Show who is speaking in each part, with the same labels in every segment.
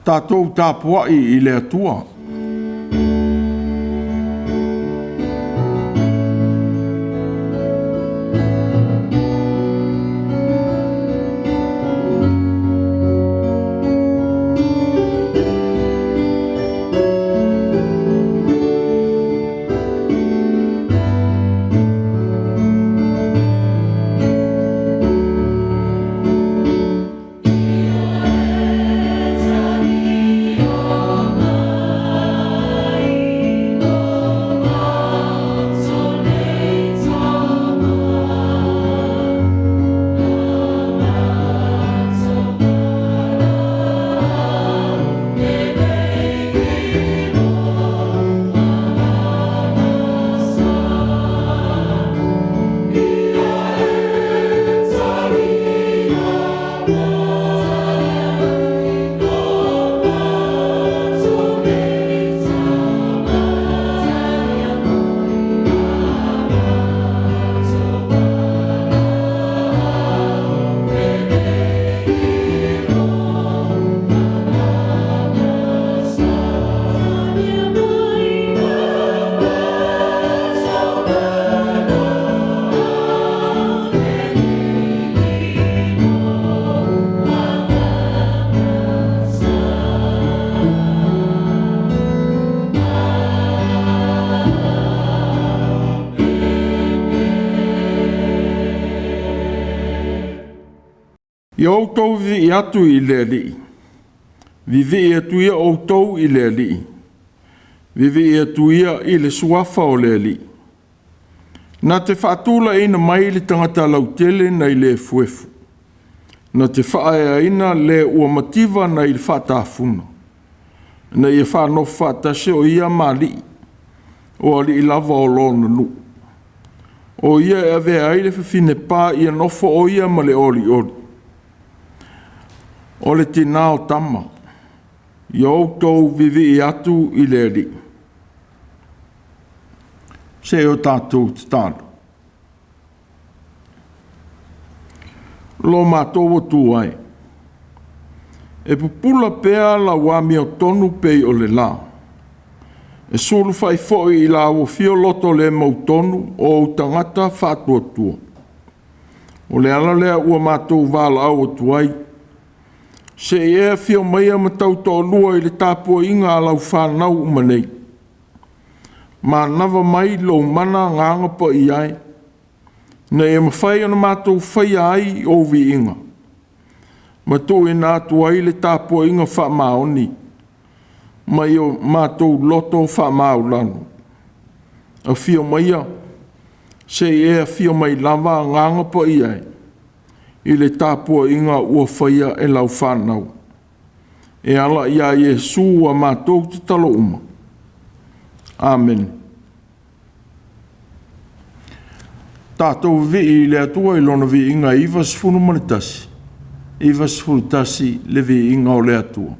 Speaker 1: Tatou tapuai i le Atua. Ia outou vivii atu i le Alii, vivii atu ia outou i le Alii, vivii atu ia i le suafa o le Alii. Na te faatulaiina mai le tagata lautele nai le efuefu, na te faaeaina le ua mativa nai le faatafuna, ina ia faanofo faatasi o ia ma alii, o alii lava o lona nuu. O ia e avea ai le fafine paia nofo o ia ma le olioli. O le tinā o tama, ia outou vivii atu i le Alii. Se o tatou tatalo. Lo matou Atua e, e pupula pea lau amiotonu pei o le la, e sulufai foi i lau afio loto le mautonu o ou tagata faatuatua. O le ala lea ua matou valaau atu ai, se i e afio maia ma tautoalua i le tapuaiga a lau fanau uma nei. Manava mai lou mana Agaga Paia e, ina ia mafai ona matou faia ai ou viiga, ma tuuina atu ai le tapuaiga faamaoni mai o matou loto faamaualalo. Afio maia, se i e afio mai lava Agaga Paia e, i le tapuaiga ua faia e lau fanau, e ala ia Iesu a matou tatalo uma. Amene. Tatou vivii i le Atua i lona viiga e 91, 91 le viiga o le Atua.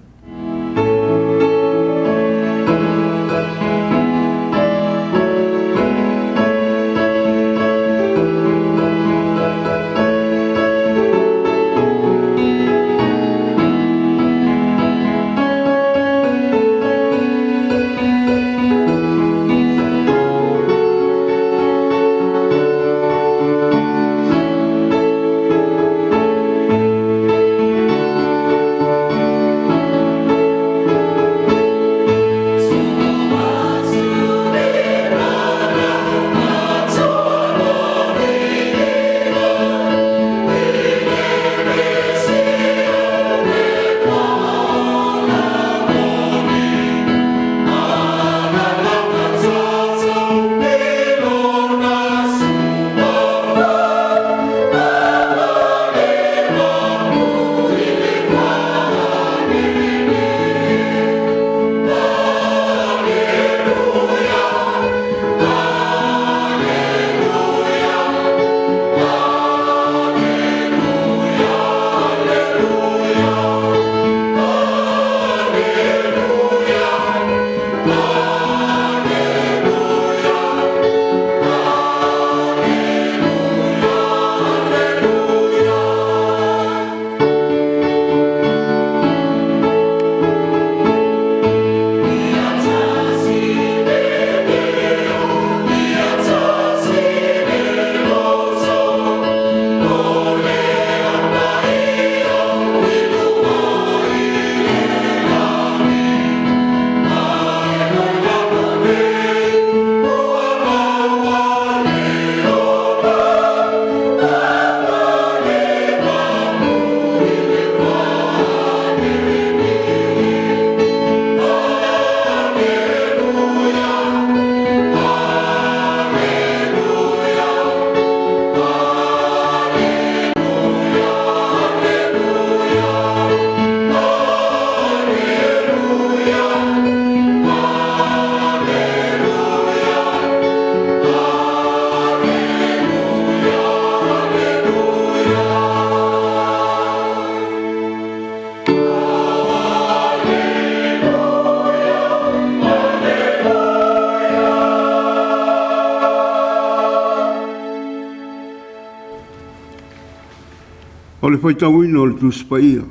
Speaker 2: O le faitauina o le Tusi Paia.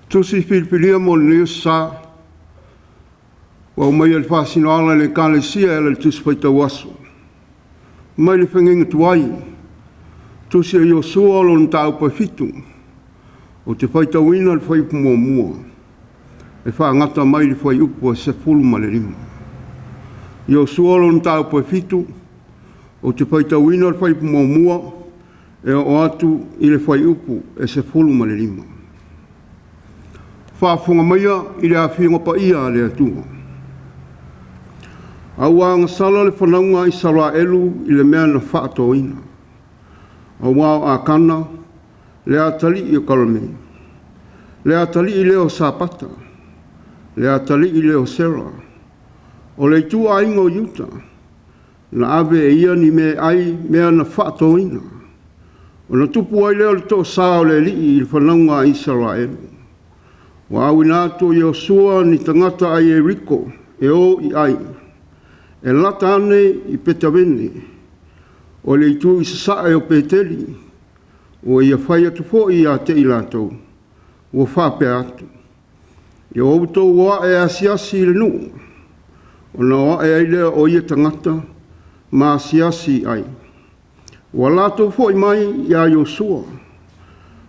Speaker 2: Tusi filifilia mo lenei aso Sa, ua aumaia i le faasinoala e le Ekalesia e ala i le Tusi Faitau Aso. Mai le fegaiga tuai, Tusi a Iosua lona mataupu e 7, ou te faitauina le fuaiupu muamua e faagata mai le fuaiupu e 15. Iosua lona mataupu e 7, ou te faitauina le fuaiupu muamua e oo atu i le fuaiupu e 15. Faafofoga maia i le afiga paia a le Atua. A ua agasala le fanauga a Isaraelu i le mea na faatoina, aua o Akana le atalii o Karami, le atalii lea o Sapata, le atalii lea o Sera, o le ituaiga o Iuta, na ave e ia ni meaai mea na faatoina. Ona tupu ai lea o le toasa o le Alii i le fanauga a Isaraelu. Ua auina atu e Iosua ni tagata a Ieriko e o i ai, e lata ane i Petavene, o le itu i sasae o Peteli, ua ia fai atu foi ia te i latou, ua faapea atu, “Ia outou o ae e asiasi i le nuu.” Ona o ae ai lea o ia tagata ma asiasi i ai. Ua latou foi mai iā Iosua,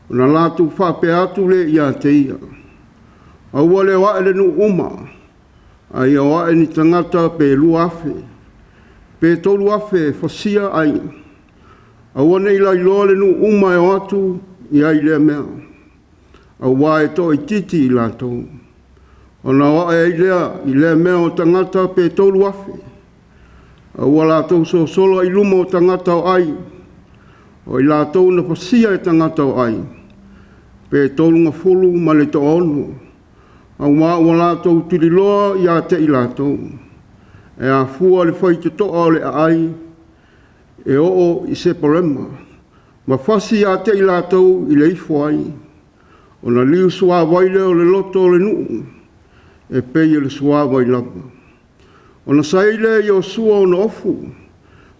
Speaker 2: ona latou faapea atu lea ia te ia, “Aua le o ae le nuu uma, a ia o ae ni tagata pe 2,000, pe 3,000 e fasia ai. Aua ne i lailoa le nuu uma e o atu i ai i lea mea, aua e toaitiiti i latou.” Ona o ae ai lea i lea mea o tagata pe 3,000, a ua latou sosolo ai i luma o tagata o Ai, o i latou na fasia e tagata o Ai, pe 36, aua ua latou tuliloa ia te i latou, e afua le faitotoa o le aai e oo i Separema, ma fasi ia te i latou i le ifo ai. Ona liusuavai lea o le loto o le nuu, e pei o le suavai lava. Ona saei lea e Iosua ona ofu,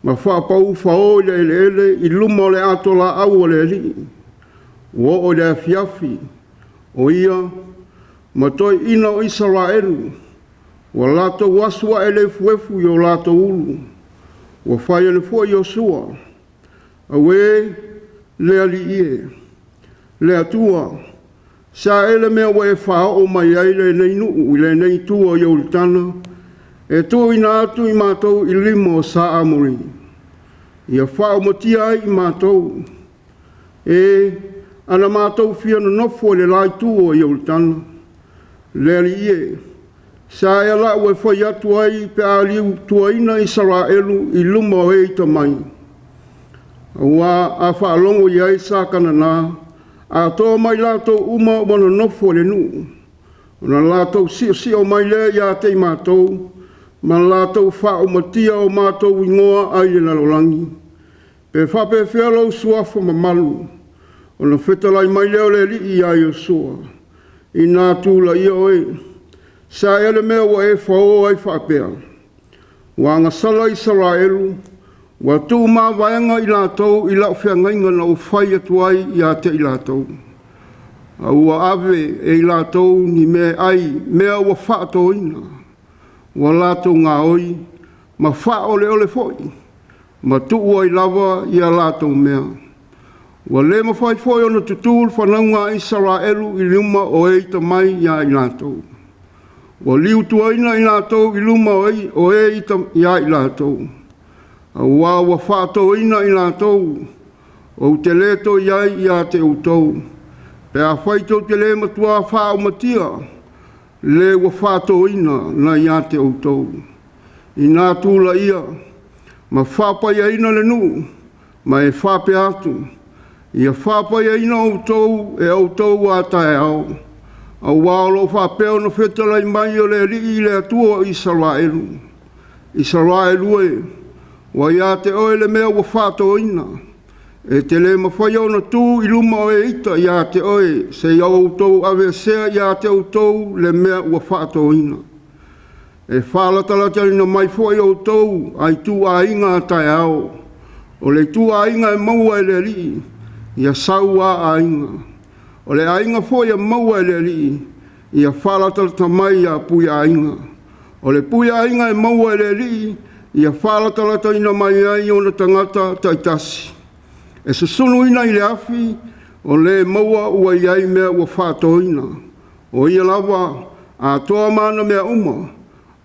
Speaker 2: ma faapau fao i le eleele i luma o le atolaau a le Alii. Ua oo i le afiafi, o ia ma toeaiina o Isaraelu, ua latou asu ae le efuefu i o latou ulu. Ua fai ane foi Iosua, “Auē le Alii e, le Atua, se a ea le mea ua e faaoo mai ai lenei nuu i lenei itu o Ioritana e tuuina atu i matou i lima o sa Amori, ia faaumatia ai i matou? E, a na matou fia nonofo i le la itu o Ioritana, le Alii e, se a ea la'u e fai atu ai pe a liutuaina Isaraelu i luma o e ita mai? Aua a faalogo i ai sa Kanana atoa ma i latou uma ua nonofo i le nuu, ona latou siosio mai lea ia te i matou, ma latou faaumatia o matou igoa ai le lalolagi. Pe faapefea lou suafa mamalu?” Ona fetalai mai lea o le Alii iā Iosua, “Ina tulaia oe, se a ea le mea ua e fao ai faapea? Ua agasala Isaraelu, ua tuumavaega i latou i lau feagaiga na ou fai atu ai ia te i latou, a ua ave e i latou ni meaai mea ua faatoina, ua latou gaoi ma faaoleole foi, ma tuu ai lava ia latou mea. Ua le mafai foi ona tutū le fanauga a Isaraelu i luma o e ita mai ia i latou. Ua liutuaina i latou i luma o e ita ia i latou, aua ua faatoina i latou. Ou te le toe i ai ia te outou, pe afai tou te le matua faaumatia le ua faatoina na ia te outou. Ina tulaia ma faapaiaina le nuu, ma e faapea atu, ‘Ia faapaiaina outou e outou a taeao, aua o lo o faapea ona fetalai mai o le Alii le Atua o Isaraelu. Isaraelu e, ua ia te oe le mea ua faatoina. E te le mafaia ona tu i luma o e ita ia te oe seia outou aveesea ia te outou le mea ua faatoina. E faalatalataina mai foi outou a ituaiga a taeao, o le ituaiga e maua e le Alii, Ia sau a aiga. O le aiga foi e maua e le Alii, ia faalatalata mai ia Puiaiga. O le Puiaiga e maua e le Alii, ia faalatalataina mai ai ona tagata taitasi. E susuluina i le afi, o le maua ua i ai mea ua faatoina. O ia lava atoa ma ana mea uma,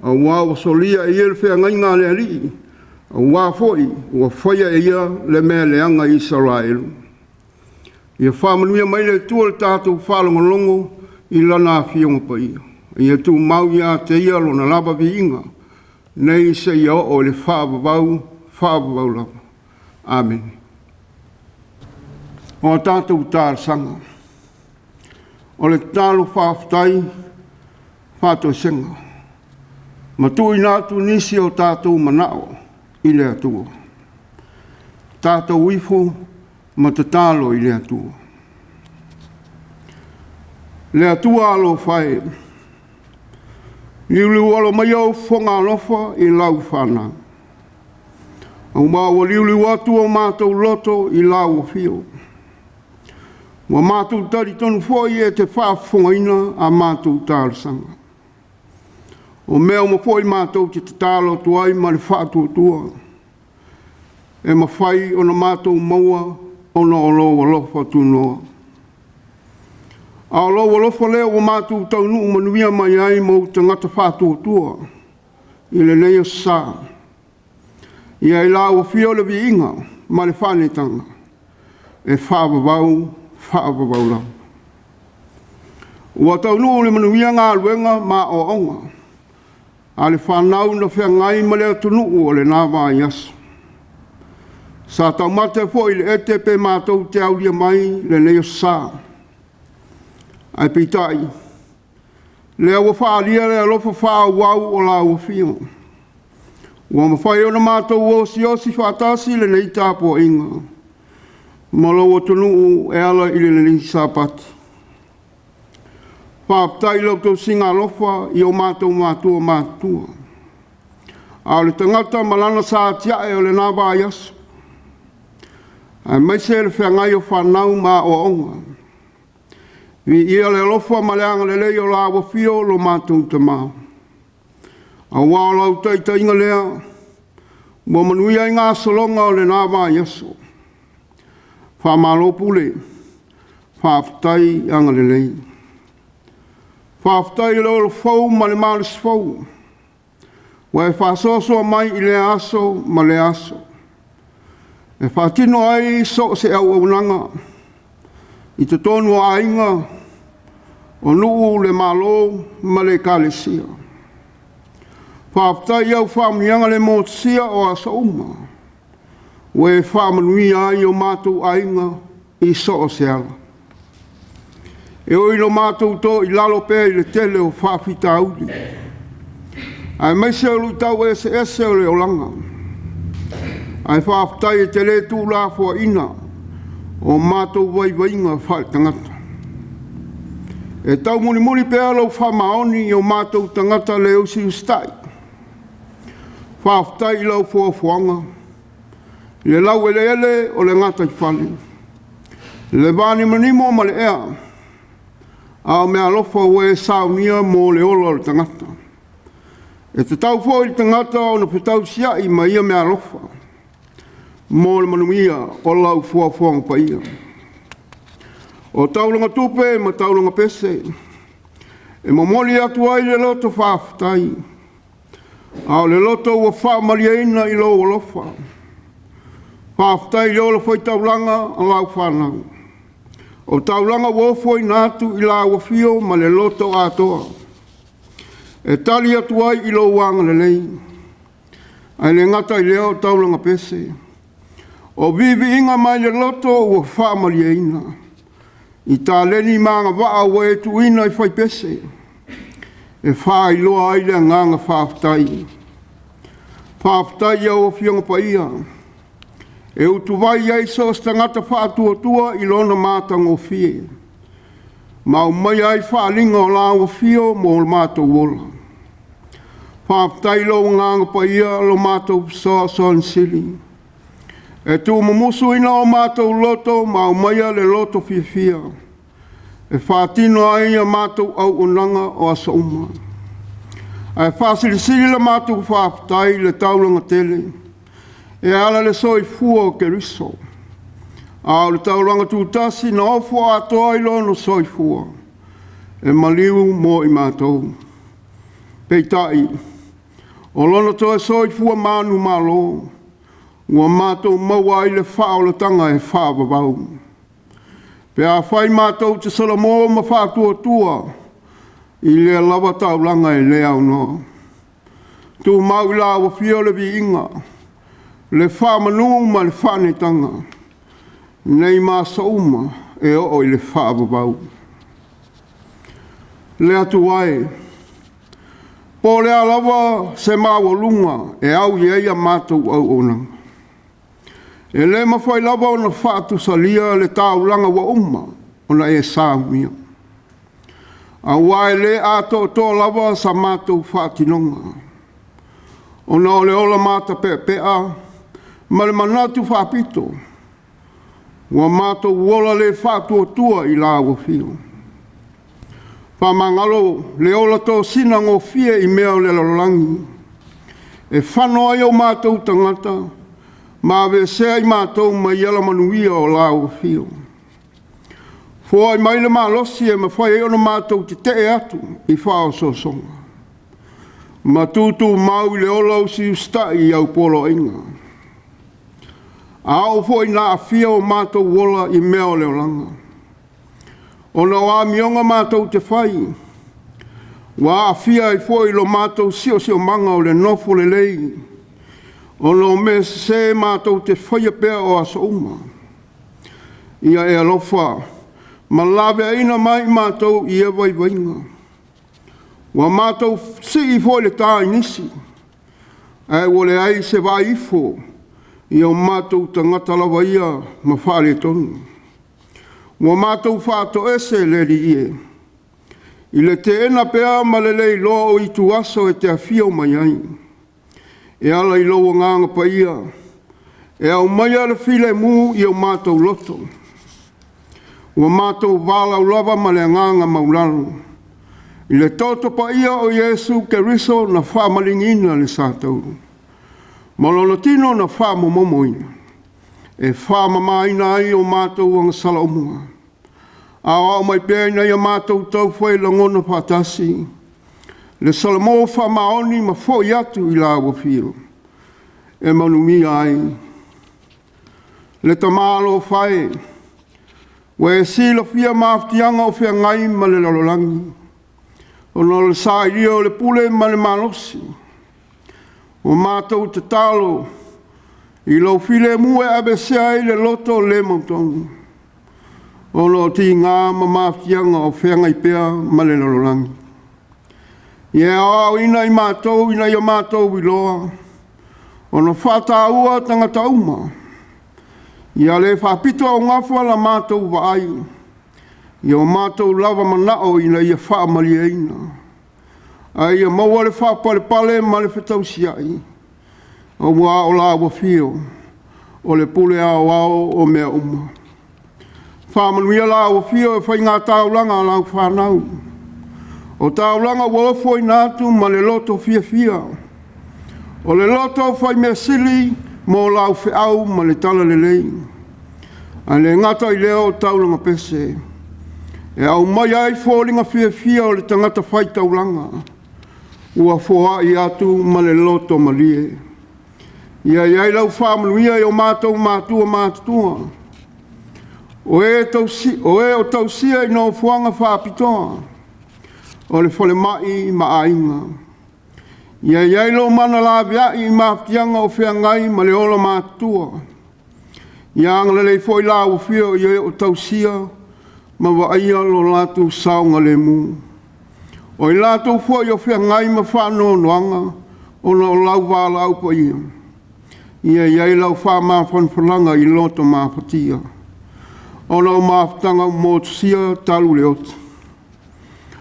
Speaker 2: auā ua solia e ia le feagaiga a le Alii, auā foi ua faia e ia le mea leaga i Isaraelu. Ia faamanuia mai le Atua i le tatou faalogologo i Lana Afioga Paia. Ia tumau ia te Ia Lona lava viiga, nei seia oo i le faavavau, faavavau lava. Amene. O a tatou talosaga, o le tatalo faafetai faatoesega, ma tuuina atu nisi o tatou manao i le Atua. Tatou ifo ma tatalo i le Atua. Le Atua alofa e, liuliualo maia ou fofoga alofa i lau fanau, aua ua liuliu atu o matou loto i lau afio. Ua matou talitonu foi e te faafofogaina a matou talosaga. O mea uma foi matou te tatalo atu ai ma le faatuatua, e mafai ona matou maua ona o lou alofa tunoa. A o lou alofa lea ua matou taunuu manuia mai ai ma ou tagata faatuatua i lenei aso sa. Ia i lau afio le viiga ma le faaneetaga e faavavau, faavavau lava. Ua taunuu i le manuia galuega ma aoaoga a le fanau na feagai ma le atunuu o lena vaiaso. Sa taumate foi i le ete pe matou te aulia mai lenei aso sa. Ae peitai, lea ua faaalia le alofa faaauau o lau afio, ua mafai ona matou osiosi faatasi lenei tapuaiga ma lou atunuu e ala i lenei Sapati. Faafetai i lau tausiga alofa i o matou matua matutua, a o le tagata ma lana sa tiae o lena vaiaso, aemaise le feagai o fanau ma aoaoga. Viia le alofa ma le agalelei o lau afio lo matou Tama, aua o lau taitaiga lea ua manuia ai gasologa o lena vaiaso. Faamalo pule, faafetai agalelei. Faafetai i le ola fou ma le malosi fou ua e faasoasoa mai i lea aso ma lea aso e faatino ai so o se auaunaga i totonu o aiga, o nuu, le Malo ma le Ekalesia. Faafetai i au faamanuiaga le motusia o aso uma ua e faamanuia ai i o matou aiga i so o se ala. E ui ina matou toilalo pea i le tele o faafitauli, aemaise o luitau eseese o le olaga, ae faafetai e te le tuulafoaiina o matou vaivaiga faaletagata. E taumulimuli pea lou faamaoni i o matou tagata le usiusitai. Faafetai i lau foafoaga, i le laueleele o le gataifale, le vanimonimo ma le ea, a o meaalofa ua e saunia mo le ola o le tagata. E tatau foi i le tagata ona fetausiai ma ia meaalofa mo le manuia o lau foafoaga paia. O taulaga tupe ma taulaga pese, e momoli atu ai le loto faafetai, a o le loto ua faamalieina i lou alofa. Faafetai i le ola faitaulaga o lau fanau, o taulaga ua ofoina atu i lau afio ma le loto atoa, e tali atu ai i lou agalelei. Ae le gata i lea o taulaga pese, o viiviiga mai le loto ua faamalieina i taleni ma agavaa ua e tuuina i faipese e faailoa ai le agaga faafetai. Faafetai i au Afioga Paia e utuvai ai so o se tagata faatuatua i lona matagofie, ma aumaia ai faaaliga o lau afio mo lo matou ola. Faafetai i lou Agaga Paia lo matou fesoasoani sili. E tuumumusuina o matou loto ma aumaia le loto fiafia e faatino ai a matou auaunaga o aso uma. Ae faasilisili le matou faafetai i le taulaga tele e ala i le soifua o Keriso, a o le taulaga tutasi na ofo atoa ai lona soifua e maliu mo i matou. Peitai, o lona toe soifua manumalo, ua matou maua ai le faaolataga e faavavau. Pe afai matou te salamo ma faatuatua i lea lava taulaga e le aunoa, tumau i lau Afio le viiga, le faamanu ma le faaneetaga, nei ma aso uma e oo i le faavavau. Le Atua e, po o le a lava se maualuga e au i ai a matou auaunaga, e le mafai lava ona faatusalia le taulaga ua uma ona e saunia, aua e le atoatoa lava sa matou faatinoga, ona o le ola matapeapea ma le manatu faapito, ua matou ola le faatuatua i lau afio. Faamagalo le ola tosina gofie i mea o le lalolagi, e fano ai o matou tagata ma aveesea i matou mai alamanuia o lau afio. Foai mai le malosi e mafai ai ona matou tetee atu i faaosoosoga, ma tutumau i le ola usiusitai i au poloaiga. A oo foi ina aafia o matou ola i mea o le olaga, ona o amioga matou te fai, ua aafia ai foi lo matou siosiomaga o le nofo lelei, ona o mea sese matou te faia pea o aso uma. Ia e alofa ma laveaiina mai i matou i ia vaivaiga. Ua matou sii foi le ta i nisi, ae ua leai se vaai ifo i o matou tagata lava ia ma faaletonu. Ua matou faatoese le Alii e, i le teena pea ma le le iloa o ituaso e te afio mai ai, e ala i lou Agaga Paia e aumaia le filemu i o matou loto. Ua matou valaau lava ma le agaga maualalo i le toto paia o Iesu Keriso na faamaliniina i le satauro ma lona tino na faamomomoina, e faamamaina ai o matou agasala uma. Aoao mai pea ina ia matou taufai lagona faatasi le salamo faamaoni ma foi atu i lau afio e manuia ai. Le Tama alofa e, ua e silafia mafatiaga o feagai ma le lalolagi, ona o le sailia o le pule ma le malosi. Ua matou tatalo i lou filemu e aveesea ai le loto le mautonu ona o tiga ma mafatiaga o feagai pea ma le lalolagi. Ia e aoaoina i matou ina ia matou iloa ona faataua tagata uma. Ia le faapitoaugafa la matou vaai i o matou lava manao ina ia faamalieina, a ia maua le faapalepale ma le fetausiai, aua o lau afio o le pule aoao o mea uma. Faamanuia lau afio i faigataulaga a lau fanau, o taulaga ua ofoina atu ma le loto fiafia, o le loto faimeasili mo lau feau ma le talalelei. Ae le gata i lea o taulaga pese e aumaia ai foliga fiafia o le tagata faitaulaga ua foai atu ma le loto malie. Ia i ai lau faamanuia i o matou matua matutua, o e o tausia i nofoaga faapitoa o le falemai ma aiga. Ia i ai lou mana laveai i mafatiaga o feagai ma le ola matutua. Ia agalelei foi lau afio i e o tausia ma vaaia lo latou saogalemu. O i latou foi o feagai ma faanoanoaga ona o lau valaau paia, ia i ai lau faamafanafanaga i loto mafatia, ona o mafutaga motusia talu le oti.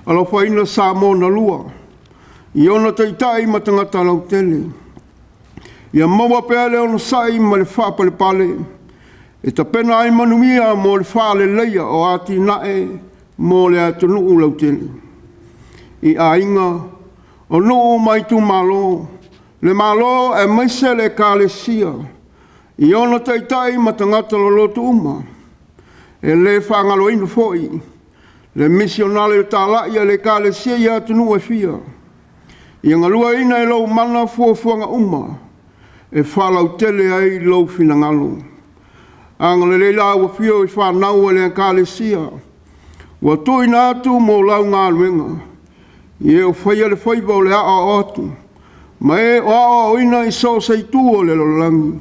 Speaker 2: Alofaina Samoa na lua i ona taitai ma tagata lautele. Ia maua pea le onosai ma le faapalepale e tapena ai manuia mo le faaleleia o atinae mo le atunuu lautele, i aiga, o nuu ma itumalo, le Malo aemaise le Ekalesia i ona taitai ma tagata loloto uma. E le faagaloina foi le misionare talai a le Ekalesia i atunuu e fia. Ia galueaiina e lou mana fuafuaga uma e faalautele ai lou finagalo. Agalelei lau afio i fanau a le Ekalesia ua tuuina atu mo lau galuega, i e o faia le faiva o le aoao atu, ma e o aoaoina i so o se itu o le lalolagi.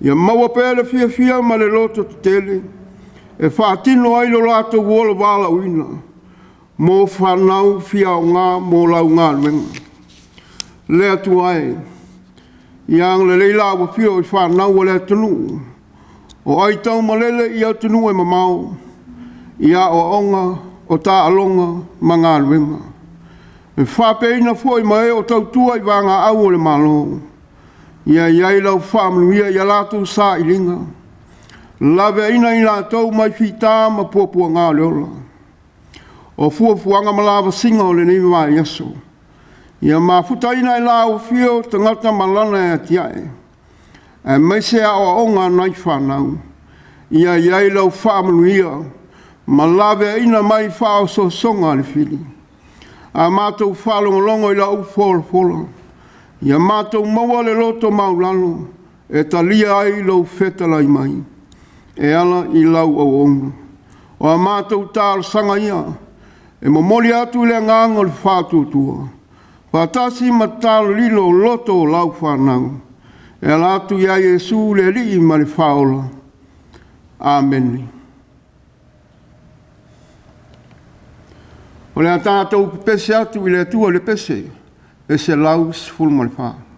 Speaker 2: Ia maua pea le fiafia ma le lototetele e faatino ai lo latou ola valaauina mo fanau fia aoga mo lau galuega. Le Atua e, ia agalelei lau afio i fanau a le atunuu o aitaumalele i atunuu e mamao i aoaoga, o taaloga ma galuega. E faapeaina foi ma e o tautua i vaegaau a le Malo, ia i ai lau faamanuia i a latou sailiga, laveaiina i latou mai fita ma puapuaga o le ola. O fuafuaga ma lavasiga o lenei vaiaso, ia mafutaina e lau afio tagata ma lana e atiae, aemaise aoaoga a nai fanau, ia i ai lau faamanuia ma laveaiina mai faaosoosoga a le fili. A matou faalogologo i lau upu folafola, ia matou maua le loto maualalo e talia ai lou fetalai mai e ala i lau auauna. O a matou talosaga ia e momoli atu i le agaga o le faatuatua, faatasi ma tatalo lilo o loto o lau fanau, e ala atu ia Iesu le Alii ma le Faaola. Amene. O le a tatou pepese atu i le Atua i le pese 114.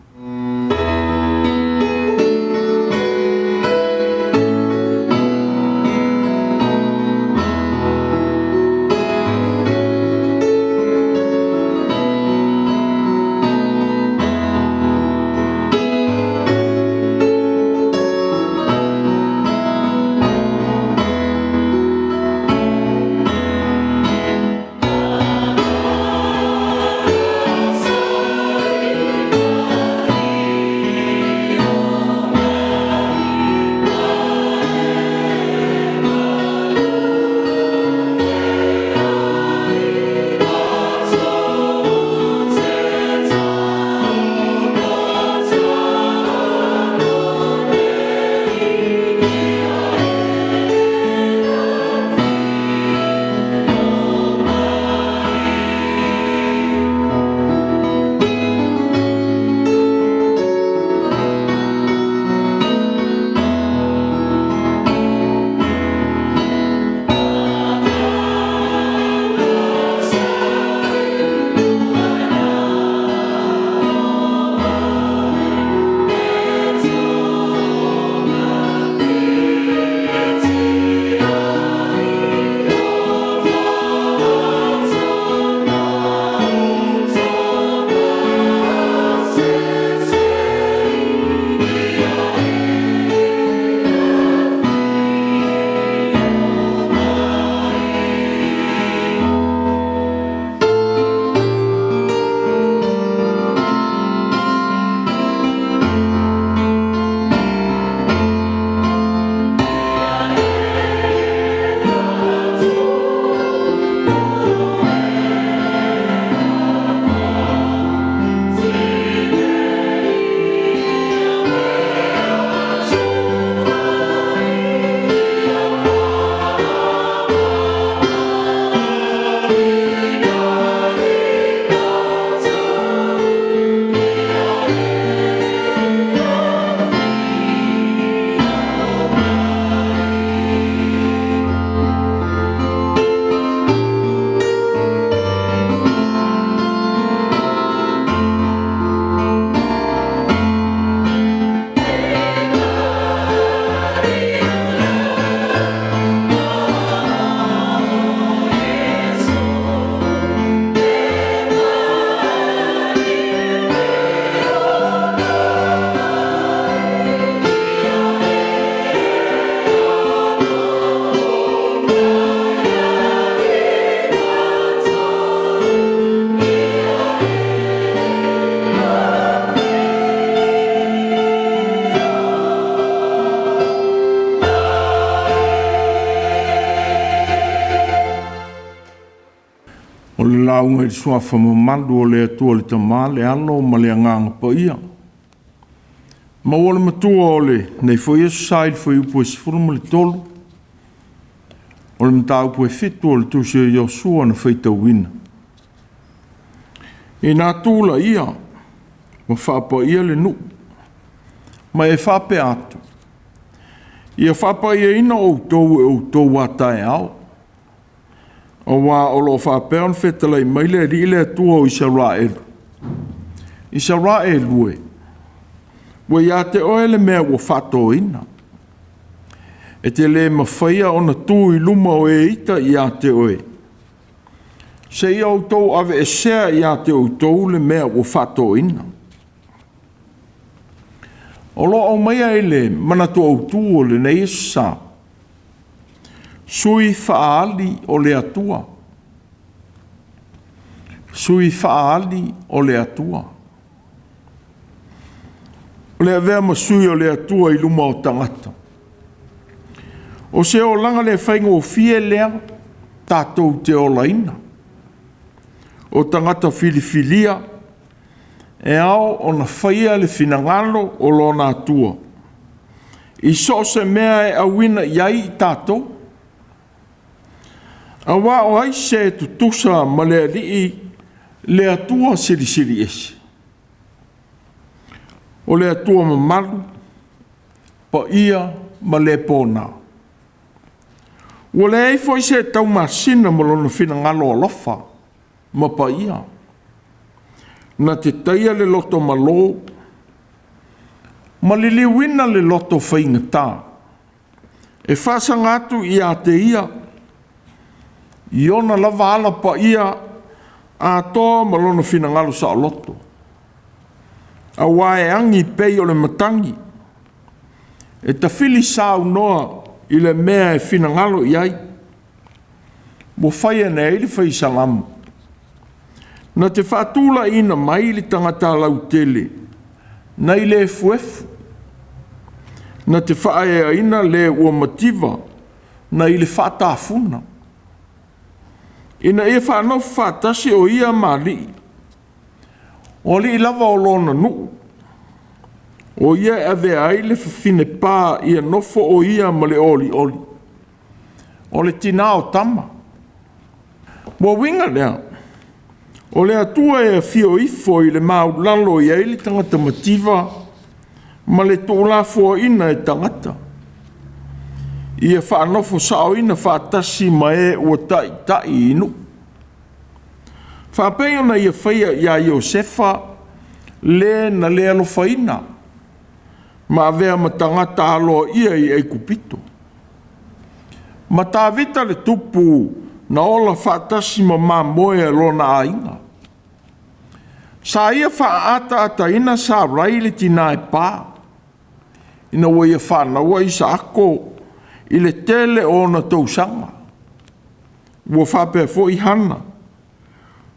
Speaker 1: Lauga i le Suafa mamalu o le Atua le Tama, le Alo ma le Agaga Paia. Maua le matua o lenei foi aso sa i le fuaiupu e 13, o le mataupu e 7 o le Tusi o Iosua na faitauina. Ina tulaia ma faapaia le nuu, ma e faapea atu, ia faapaiaina outou e outou a taeao, aua o lo o faapea ona fetalai mai le Alii le Atua o Isaraelu, Isaraelu e, ua ia te oe le mea ua faatoina. E te le mafaia ona tu i luma o e ita ia te oe, seia outou aveesea ia te outou le mea ua faatoina. O lo o aumaia i le manatu autu o lenei aso sa, sui faaali o le Atua. Sui faaali o le Atua. O le avea ma sui o le Atua i luma o tagata. O se olaga le faigofie lea tatou te olaina. O tagata filifilia e ao ona faia le finagalo o lona Atua i so o se mea e auina i ai i tatou. Aua o ai se tutusa ma le Alii le Atua Silisili Ese? O le Atua mamalu, paia ma le pona. Ua leai foi se taumasina ma lona finagalo alofa ma paia. Na te taia le loto malo ma liliuina le loto faigata, e faasaga atu ia te ia i ona lava ala paia atoa ma lona finagalo saoloto, aua e agi pei o le matagi, e tafili saunoa i le mea e finagalo i ai. Ua fai ane ai le fai salamo, na te faatulaiina mai le tagata lautele nai le efuefu, na te faaeaina le ua mativa nai le faatafuna, ina ia faanofo faatasi o ia ma alii, o alii lava o lona nuu, o ia e avea ai le fafine pa ia nofo o ia ma le olioli, o le tina o tama. Ua uiga lea, o le Atua e afio ifo i le maulalo i ai le tagata mativa ma le tuulafoaina e tagata, ia faanofo saoina faatasi ma e ua taitai i nuu. Faapei ona ia faia ia Iosefa le na le alofaina ma avea ma tagata aloaia i Aikupito, ma Tavita le tupu na ola faatasi ma mamoe a lona aiga. Sa ia faaataataina Sarai le tina e pa, ina ua ia fanauina Isaako i le tele o ona tausaga. Ua faapea foi Hana,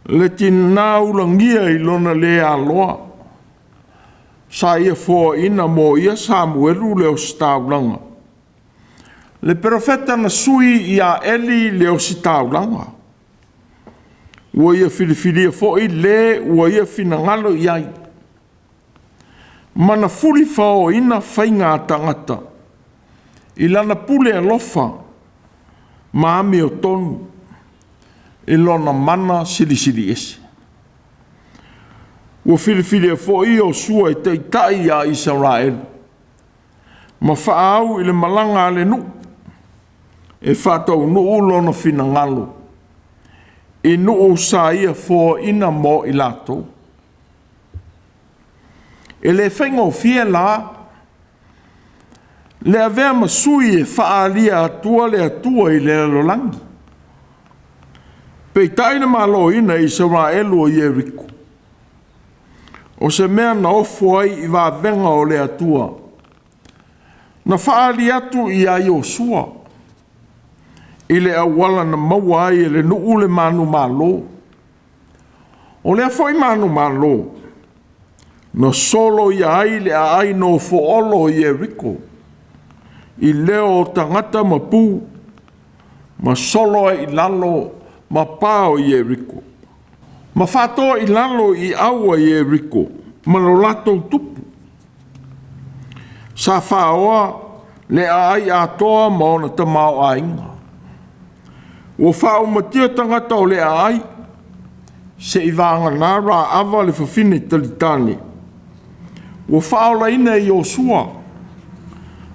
Speaker 1: le tina ulagia i lona le aloa, sa ia foaina mo ia Samuelu le ositaulaga, le perofeta na sui ia Eli le ositaulaga. Ua ia filifilia foi le ua ia finagalo i ai, ma na fulifaoina faiga a tagata i lana pule alofa ma amiotonu i lona mana silisili ese. Ua filifilia foi Iosua e taitai ia Isaraelu ma faaau i le malaga a le nuu e faataunuu lona finagalo i nuu sa ia foaina mo i latou. E le faigofie la le avea ma sui e faaalia atua le Atua i le lalolagi. Peitai na maloina e Isaraelu o Ieriko, o se mea na ofo ai i vavega o le Atua, na faaali atu ia Iosua i le auala na maua ai e le nuu le manumalo. O lea foi manumalo na solo ia ai le aai nofoolo o Ieriko i leo o tagata ma pu, ma solo ai i lalo ma pa o Ieriko. Ma faatoa i lalo i aua Ieriko ma lo latou tupu. Sa faaoa le aai atoa ma ona tamaoaiga. Ua faaumatia tagata o le aai, seivagana Raava le fafine talitane, ua faaolaina e Iosua,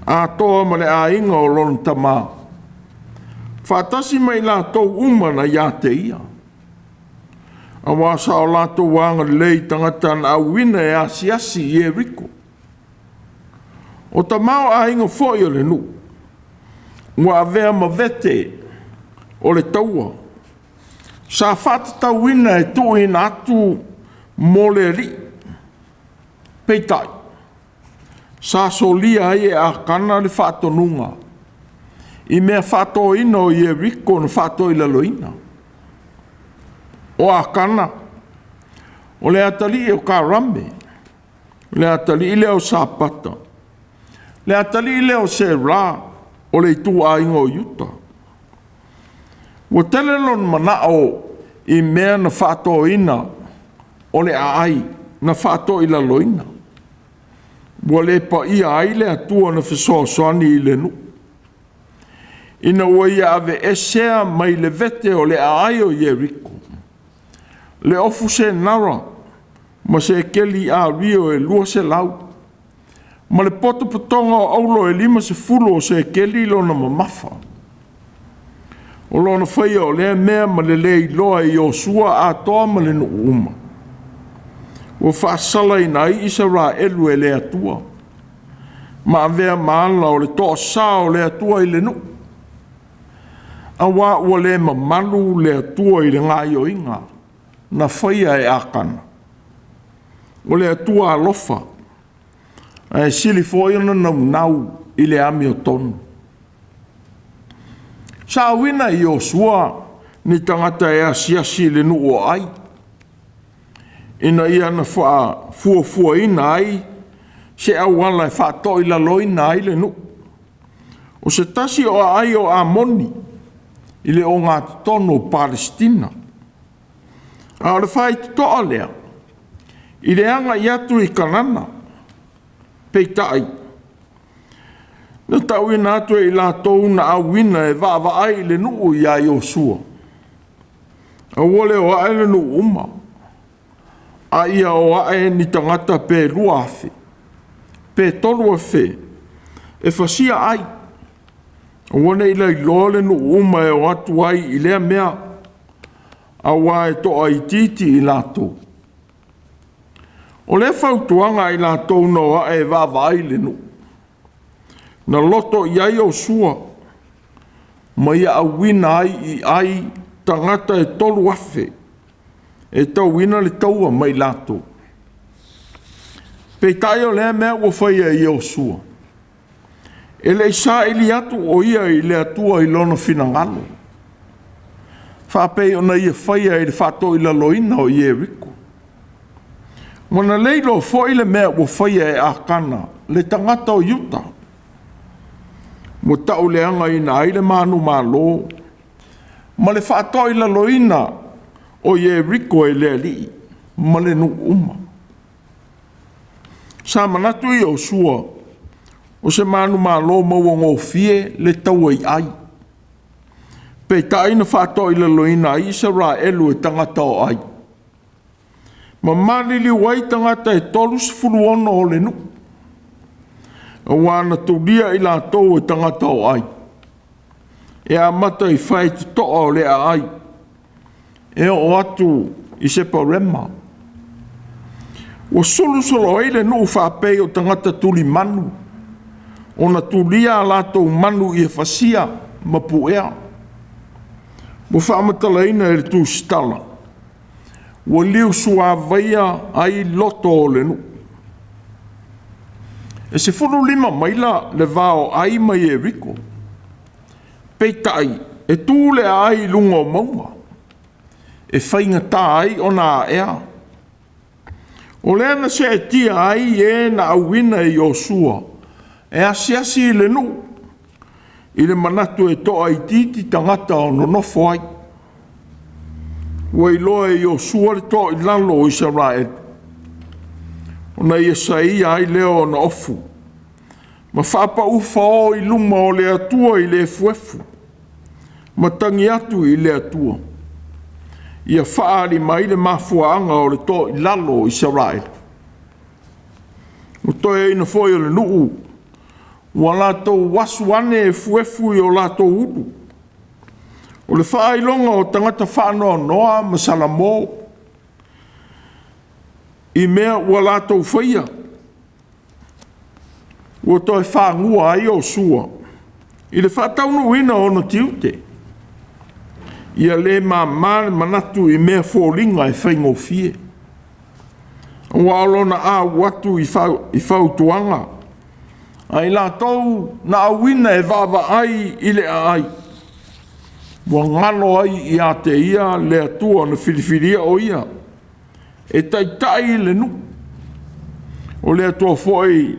Speaker 1: atoa ma le aiga o lona tamā, faatasi ma i latou uma na ia te ia. Auā sa o latou agalelei i tagata na auina e asiasi i Ieriko. O tamaoaiga foi o le nuu, ua avea ma vete o le taua, sa faatatauina e tuuina atu mo le Alii. Peitai, sa solia ai e Akana le faatonuga i mea faatoina o Ieriko na faatoilaloina. O Akana, o le atalii o Karame, o le atalii lea o Sapata, le atalii lea o Sera, o le ituaiga o Iuta. Ua tele lona manao i mea na faatoina o le aai na faatoilaloina. Ua le paia ai le Atua na fesoasoani i le nuu, ina ua ia aveesea mai le vete o le aai o Ieriko, le ofu senara ma sekeli ario e 200, ma le potopotoga o aulo e 50 o sekeli lona mamafa. O lona faia o lea mea ma le le iloa e Iosua atoa ma le nuu uma, ua faasalaina ai Isaraelu e le Atua, ma avea ma ala o le toasā o le Atua i le nuu, auā ua le mamalu le Atua i le gaoioiga na faia e Akana. O le Atua alofa, ae sili foi ona naunau i le amiotonu. Sa auina e Iosua ni tagata e asiasi i le nuu o Ai, ina ia na fuafuaina ai se auala e faatoilaloina ai le nuu. O se tasi o aai o Amoni i le ogatotonu o Palesitina. A o le faitotoa lea, i le agai atu i Kanana, peitai, na tauina atu e i latou na auina e vaavaai i le nuu ia Iosua. Aua le o ae le nuu uma, a ia o ae ni tagata pe 2,000, pe 3,000, e fasia ai. Aua ne i lailoa le nuu uma e o atu ai i lea mea, auā e toaitiiti i latou. O lea fautuaga a i latou na o ae e vaavaai i le nuu, na loto i ai Iosua, ma ia auina ai i ai tagata e 3,000 e tauina le taua mai latou. Peitai o lea mea ua faia e Iosua, e le i saili atu o ia i le Atua i lona finagalo, faapei ona ia faia i le faatoilaloina o Ieriko. Ua na le iloa foi le mea ua faia e Akana, le tagata o Iuta, ua tauleagaina ai le manumalo ma le faatoilaloina o Ieriko e le Alii ma le nuu uma. Sa manatu Iosua o se manumalo mauagofie le taua i Ai. Peitai na faatoilaloina ai Isaraelu e tagata o Ai, ma maliliu ai tagata e 36 o le nuu, auā na tulia i latou e tagata o Ai, e amata i faitotoa o le aai, e oo atu i Separema. Ua sulusolo ai le nuu faapei o tagata tulimanu, ona tulia a latou manu ia fasia ma puea. Ua faamatalaina e le tusitala, ua liusuavaia ai loto o le nuu. E 15 maila le va o Ai ma Ieriko. Peitai, e tu le aai i luga o mauga, e faigata ai ona aea. O lea na seetia ai e na auina e Iosua e asiasi i le nuu, i le manatu e toaitiiti tagata o nonofo ai. Ua iloa e Iosua le toa i lalo o Isaraelu, ona ia saia ai lea ona ofu, ma faapau o i luma o le Atua i le efuefu, ma tagi atu i le Atua, ia faaali mai le mafuaaga o le toa i lalo o Isaraelu. Ua toeaina foi o le nuu, ua latou asu ane efuefu i o latou ulu. O le faailoga o tagata faanoanoa ma salamo, i mea ua latou faia, ua toe fagua ai Iosua i le faataunuuina o ona tiute. Ia le māmā le manatu i mea foliga e faigofie, aua o lona au atu i fautuaga a i latou na auina e vaavaai i le aai, ua galo ai ia te ia le Atua na filifilia o ia e taitai le nuu. O le Atua foi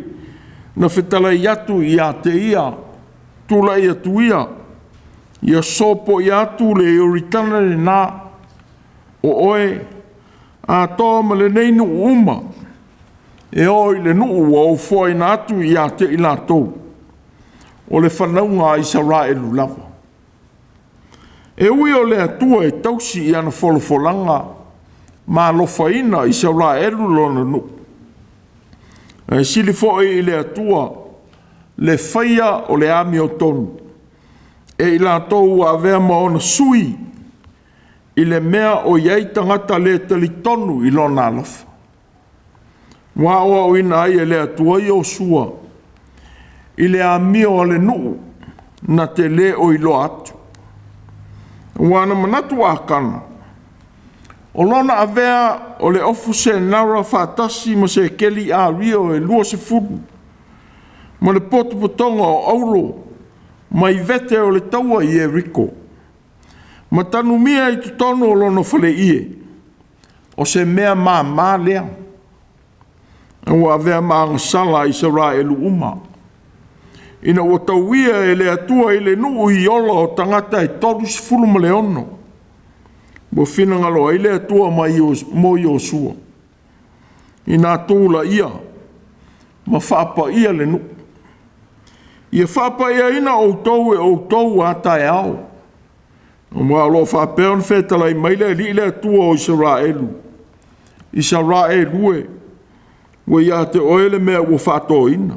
Speaker 1: na fetalai atu ia te ia, tulai atu ia, ia sopoia atu le Ioritana lena, o oe atoa ma lenei nuu uma, e o i le nuu ua ou foaina atu ia te i latou, o le fanauga a Isaraelu lava. E ui o le Atua e tausi i ana folafolaga ma alofaina Isaraelu lona nuu, ae sili foi i le Atua le faia o le amiotonu e i latou ua avea ma ona sui i le mea o i ai tagata le talitonu i lona alofa. Ua aoaoina ai e le Atua Iosua i le amio a le nuu na te le o iloa atu. Ua na manatu Akana, o lona avea o le ofu senara faatasi ma sekeli ario e 20, ma le potopotoga o auro mai vete o le taua i Ieriko, ma tanumia i totonu o lona faleie, o se mea māmā lea, ua avea ma agasala a Isaraelu uma, ina ua tauia e le Atua i le nuu i ola o tagata e 36, ua finagalo ai le Atua mo Iosua, ina tulaia ma faapaia le nuu. Ia faapaiaina outou e outou a taeao, aua o lo o faapea ona fetalai mai le Alii le Atua o Isaraelu, Isaraelu e, ua ia te oe le mea ua faatoina.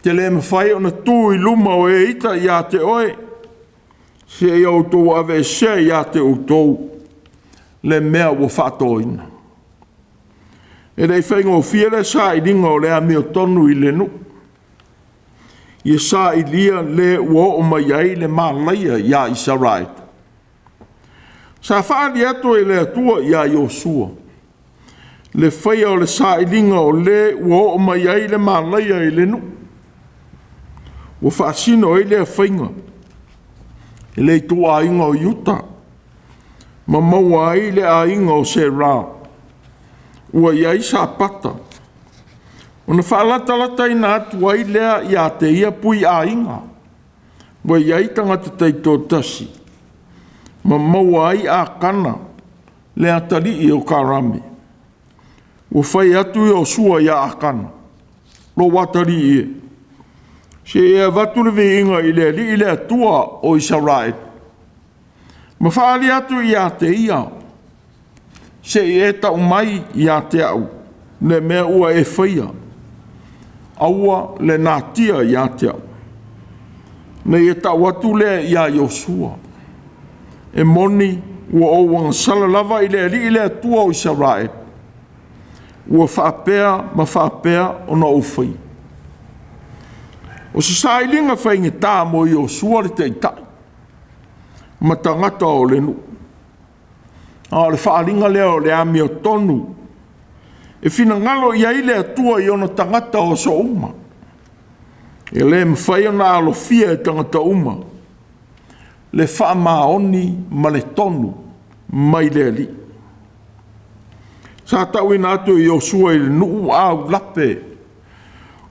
Speaker 1: Te le mafai ona tu i luma o e ita ia te oe, seia outou aveesea ia te outou le mea ua faatoina. E le i faigofie le sailiga o le amiotonu i le nuu, ia sailia le ua oo mai ai le malaia ia Isaraelu. Sa faaali atu e le Atua ia Iosua le faia o le sailiga o le ua oo mai ai le malaia i le nuu. Ua faasino ai lea faiga i le ituaiga o Iuta, ma maua ai le aiga o Sera, ua i ai Sapata, ona faalatalataina atu ai lea ia te ia pui aiga, ua i ai tagata taitoatasi, ma maua ai Akana le atalii o Karami. Ua fai atu Iosua ia Akana, lou atalii e, se i e avatu le viiga i le Alii le Atua o Isaraelu, ma faaali atu ia te ia, se i e tau mai ia te au le mea ua e faia, aua le natia ia te au. Na ia tau atu lea ia Iosua, e moni ua ou agasala lava i le Alii le Atua o Isaraelu, ua faapea ma faapea ona ou faia. O se sailiga faigata mo Iosua le taitai ma tagata o le nuu, a o le faaaliga lea o le amiotonu e finagalo i ai le Atua i ona tagata o aso uma. E le mafai ona alofia e tagata uma le faamaoni ma le tonu mai le Alii. Sa tauina atu e Iosua i le nuu aulape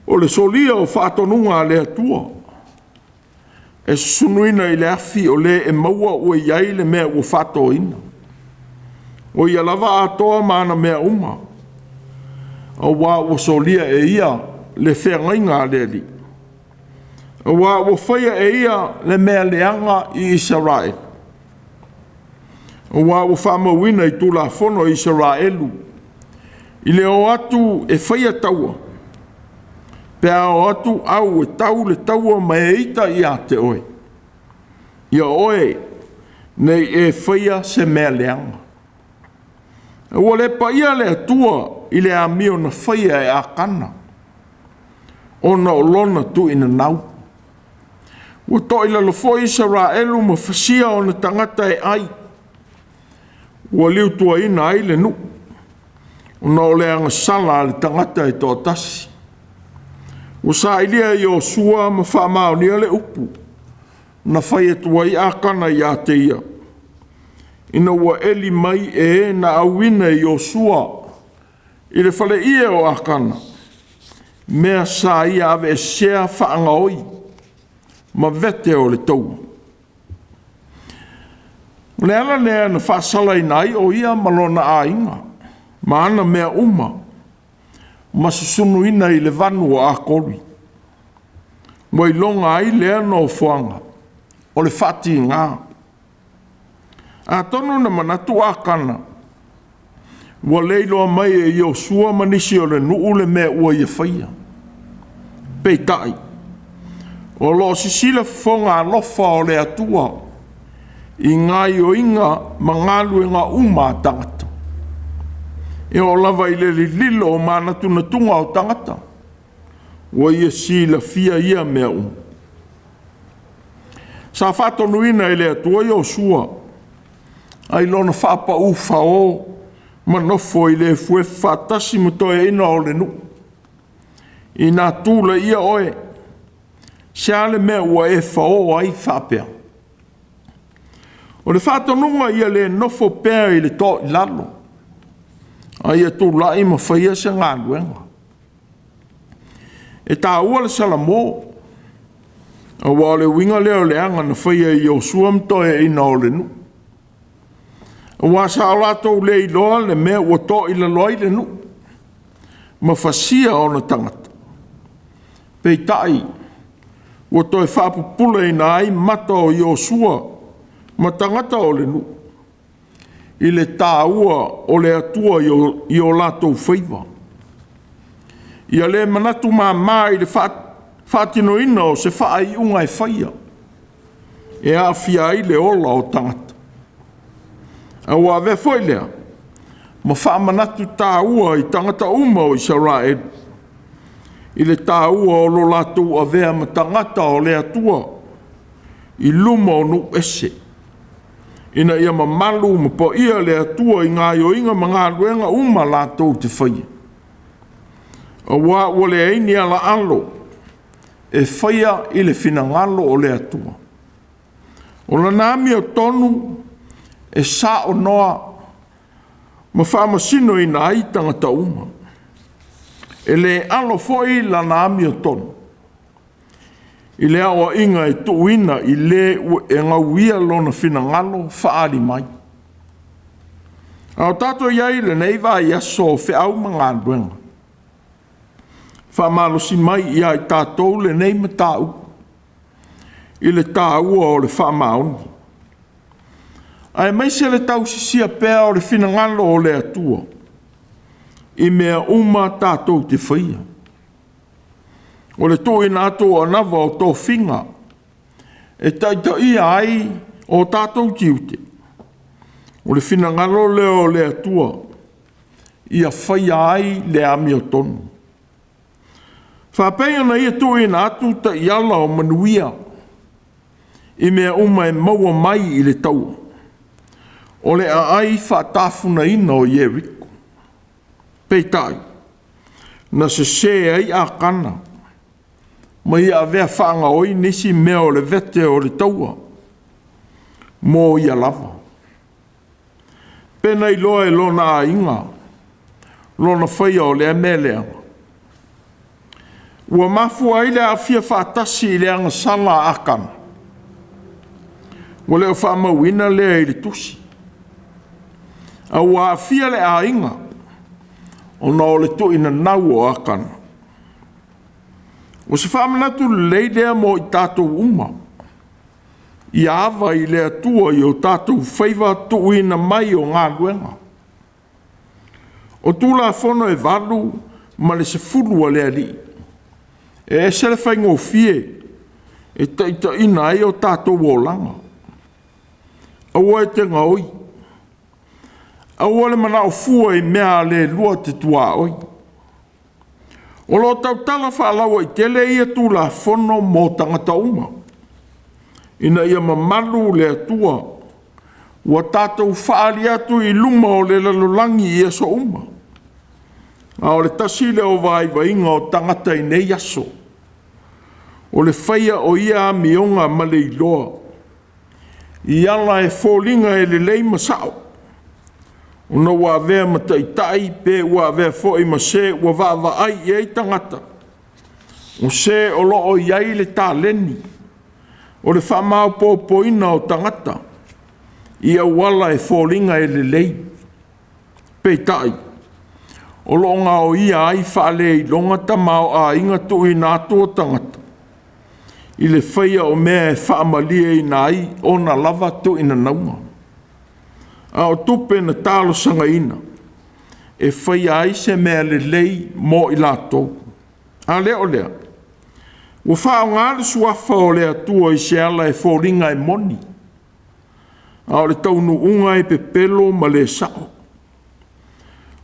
Speaker 1: o le solia o faatonuga a le Atua, e susunuina i le afi o le e maua ua i ai le mea ua faatoina. O ia lava atoa ma ana mea uma, auā ua solia e ia le feagaiga a le Alii, auā ua faia e ia le mea leaga i Isaraelu, auā ua faamauina i Tulafono a Isaraelu i le o atu e faia taua, pe a o atu au e tau le taua ma e ita ia te oe, ia oe nei e faia se mea leaga. Ua le paia le Atua i le amio na faia e Akana, ona o lona tuuinanau. Ua toilalo foi Isaraelu ma fasia ona tagata e ai, ua liutuaina ai le nuu, ona o le agasala a le tagata e toatasi. Ua sailia e Iosua ma faamaonia le upu na fai atu ai Akana ia te ia, ina ua eli mai e na auina e Iosua i le faleie o Akana, mea sa ia aveesea faagaoi ma vete o le taua. O le ala lea na faasalaina ai o ia ma lona aiga, ma ana mea uma, ma susunuina i le vanu o Akori. Ua iloga ai lea nofoaga o le faatiga. Atonu na manatu Akana, ua le iloa mai e Iosua ma nisi o le nuu le mea ua ia faia. Peitai, o lo o sisila fofoga alofa o le Atua i gaoioiga ma galuega uma a tagata. E oo lava i le lililo o manatunatuga o tagata, ua ia silafia ia mea uma. Sa faatonuina e le Atua Iosua ai lona faapaū fao ma nofo i le efuefu faatasi ma toeaiina o le nuu. Ina tulaia oe, se a le mea ua e fao ai faapea? O le faatonuga ia le nofo pea i le toilalo, a ia tulai ma faia se galuega. E taua le Salamo, aua o le uiga lea o le aga na faia e Iosua ma toeaiina o le nuu. Aua sa o latou le iloa le mea ua toilalo ai le nuu, ma fasia ona tagata. Peitai, ua toe faapupuleina ai mata o Iosua ma tagata o le nuu i le taua o le Atua i o latou faiva. Ia le manatu māmā i le faatinoina o se faaiuga e faia, e aafia ai le ola o tagata. A ua avea foi lea ma faamanatu taua i tagata uma o Isaraelu i le taua o lo latou avea ma tagata o le Atua i luma o nuu ese, ina ia mamalu ma paia le Atua i gaoioiga ma galuega uma latou te faia. Aua ua leai ni alaalo e faia i le finagalo o le Atua. O lana amiotonu e saonoa ma faamasinoina ai tagata uma. E le alo foi lana amiotonu i le aoaiga e tuuina i le e gauia lona finagalo faaali mai. A o tatou i ai i lenei vaiaso o feau ma galuega, faamalosi mai ia i tatou lenei mataupu i le taua o le faamaoni, aemaise le tausisia pea o le finagalo o le Atua i mea uma tatou te faia. O le tuuina atu o anava o tofiga e taitaia ai o tatou tiute, o le finagalo lea o le Atua ia faia ai le amiotonu. Faapei ona ia tuuina atu taiala o manuia i mea uma e maua mai i le taua, o le aai faatafunaina o Ieriko. Peitai, na sese ai Akana ma ia avea faagaoi nisi mea o le vete o le taua mo ia lava. Pe na iloa e lona aiga lona faia o lea mea leaga. Ua mafua ai le aafia faatasi i le agasala a Akana. Ua le o faamauina lea i le tusi. A ua aafia le aiga ona o le tuuinanau o Akana. O se faamanatu lelei lea mo i tatou uma, ia ava i le Atua i o tatou faiva tuuina mai o galuega. O Tulafono e 8 ma le 10 a le Alii, e ese le faigofie e taitaiina ai o tatou olaga. Aua e te gaoi, aua le manao fua i mea a le lua te tuaoi. O lo o tautala faalauaitele ia Tulafono mo tagata uma, ina ia mamalu le Atua ua tatou faaali atu i luma o le lalolagi i aso uma. A o le tasi lea o vaivaiga o tagata i nei aso, o le faia o ia amioga ma le iloa, i ala e foliga e lelei ma sao, ona ua avea ma taitai pe ua avea foi ma se ua vaavaai i ai tagata, o se o lo o i ai le taleni o le faamaopoopoina o tagata i auala e foliga e lelei. Peitai, o lo o gaoia ai faaleiloga tamaoaiga tuuina atu o tagata i le faia o mea e faamalieina ai ona lava tuuinanauga. A o tupe na talosagaina e faia ai se mea lelei mo i latou. A le o lea, ua faaaoga le suafa o le Atua i se ala e foliga e moni, a o le taunuuga e pepelo ma le sao.